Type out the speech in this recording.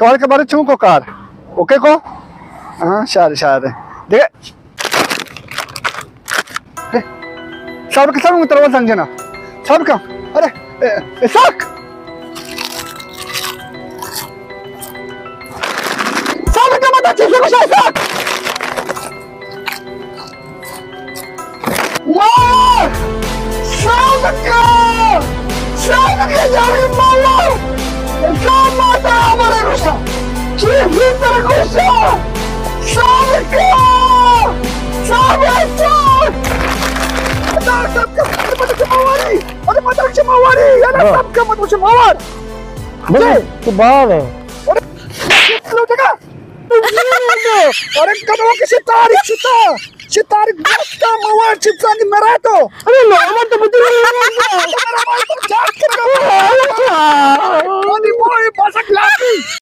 سوال کے بارے چون کو کار؟ اوکے کو؟ ہاں، شاعر، شاعر ہے۔ دیکھے۔ اے، صبر کن، صبر کن، ترا سمجھنا۔ صبر کن۔ ارے، اے، اسحاق! صبر کن، مت چیز کو اسحاق! مار! صبر کن! صبر کن، جاری مار! انسان ماتا ہمارا گوشا! چیز بھی ترا گوشا! صبر کن! صبر کن! ادار صبر کن! ارے مدد سے مواری! ارے مدد سے مواری! ارے ہاں۔ صبر کن، مدد سے موار! بس، چے؟ تو باہر ہے۔ ارے لو جگہ! ارے کمو کسی تاریخ شتا! چی تاریخ دوست کا موار چپسانی مرا تو۔ ارے لو، من تو بدل نہیں۔ ارے بھائی، تو جان کے تو۔ ارے بھائی، بسک لاتی۔